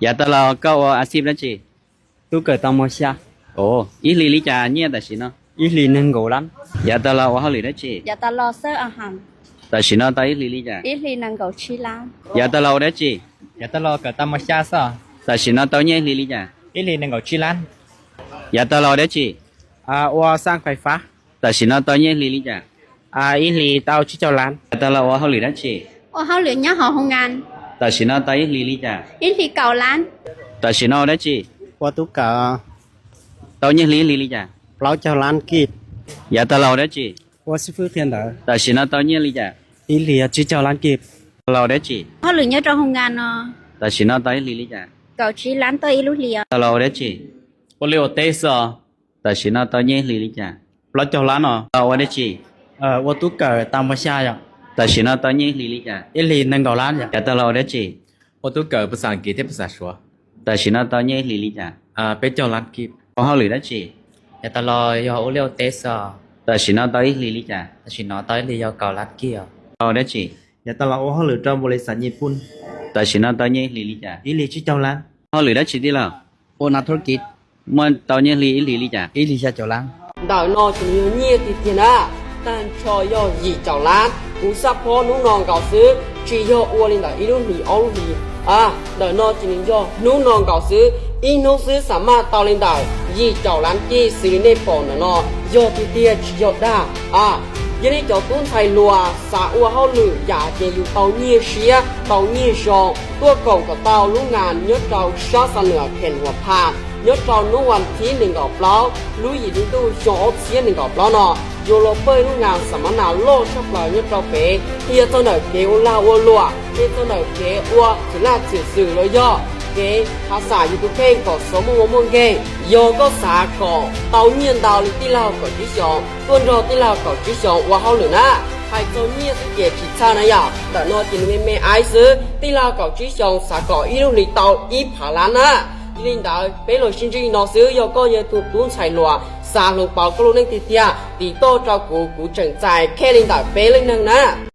Yav tag los koj ua a xij dab tsi? Tub kawm tau muag xya. Ib hlis li cas nyiaj tam sim no? Ib hlis nees nkaum lab. Yav tag los ua hauj lwm dab tsi? Tam sim no tau ib hlis li cas? Yav tag los ua dab tsi? Yav tag los kawm tau muag xya xwb. Tam sim no tau nyiaj ib hlis li cas? Ib hlis nees nkaum tsib lab. Yav tag los ua dab tsi? Ua xaj fais fab. Tam sim no tau nyiaj ib hlis li cas? Ib hlis tau tsib caug lab. Yav tag los ua hauj lwm dab tsi? Ua hauj lwm nyob hauv hoo nkas. Tam sim no tau ib hlis li cas? Ib hlis kaum lab. Tam sim no ua dab tsi? Ua tub kawm. Tau nyiaj ib hlis li cas? Plaub caug lab kij. Yav tag los ua dab tsi? Ua xib fwb qhia ntawv. Tam sim no tau nyiaj li cas? Ib hlis tsib caug lab kij. Tag los ua dab tsi? Hauj lwm nyob rau hoo nkas no. Tam sim no tau ib hlis li cas? Kaum tsib lab tau ib lub hlis. Tag los ua dab tsi? Ua liaj ua teb xwb os. Tam sim no tau nyiaj ib hlis li cas? Plaub caug lab no. Tau ua dab tsi? Ua tub kawm tau muag xya yom. Tam sim no tau nyiaj ib hlis li cas? Ib hlis nees nkaum lab yom. Yav tag los ua dab tsi? Ua tub kawm pus xas kis thiab pus xas suav. Tam sim no tau nyiaj ib hlis li cas? Peb caug lab kij. Ua hauj lwm dab tsi? Yav tag los yog ua liaj ua teb xwb. Tam sim no tau ib hlis li cas? Tam sim no tau ib hlis yog kaum lab kij os. Ua dab tsi? Yav tag los ua hauj lwm rau npaum li xav nyij pun. Tam sim no tau nyiaj ib hlis li cas? Ib hlis tsib caug lab. Ua hauj lwm dab tsi tij laug? Ua nas thur kiv. Muaj tau nyiaj ib hlis li cas? Ib hlis xya caum lab. Ntawm no ces nws yog nyiaj tiag tiag na, tag nrho yog yim caum lab. Kuv xaj phob hnub no nkaus xwb, tsis yog ua li ntawm ib lub hlis ob lub hlis. Ntawm no ces nws yog hnub no nkaus xwb, ib hnub xwb xav maj tau li ntawm yim caum lab kij xws li nej pom ntawm no, yog tiag tiag tsis yog dag. Yog nej cov tub ntxhais hluas xav ua hauj lwm yam ces yus tau nyiaj siab tau nyiaj zoo, tuaj koom kom tau lub nas nyob rau sab Xa Nuam Khees Huas Phas nyob rau hnub vas thib nees nkaum plaub lub yim hli ntuj xyoo ob txhiab nees nkaum plaub no, yuav los pawj lub nas xam mas nas loj tshaj plaws nyob rau pem, qhia txog ntawm kev ua lag ua luam, qhia txog ntawm kev ua txhwm laj txhwm xwm los yog kev hav xam yus tus kheej kom xov muaj ua muaj nkeeg. Yog koj xav kom tau nyiaj ntau li tij laug Kaum Tsib Xyoos, tuaj nrog tij laug Kaum Tsib Xyoos ua hauj lwm na. Hais txog nyiaj xwb ces tsis txhawj na yom, ntawm no ces nws me me aib xwb. Tij laug Kaum Tsib Xyoos xav kom ib lub hlis tau ib phav lab na. Yog li ntawd peb los sib ntsib li no xwb, yog koj yog tus tub ntxhais hluas xav hloov pauv koj lub neej tiag tiag, tiv toj rau kuv, kuv tseem txais khej li ntawm peb leej neeg na.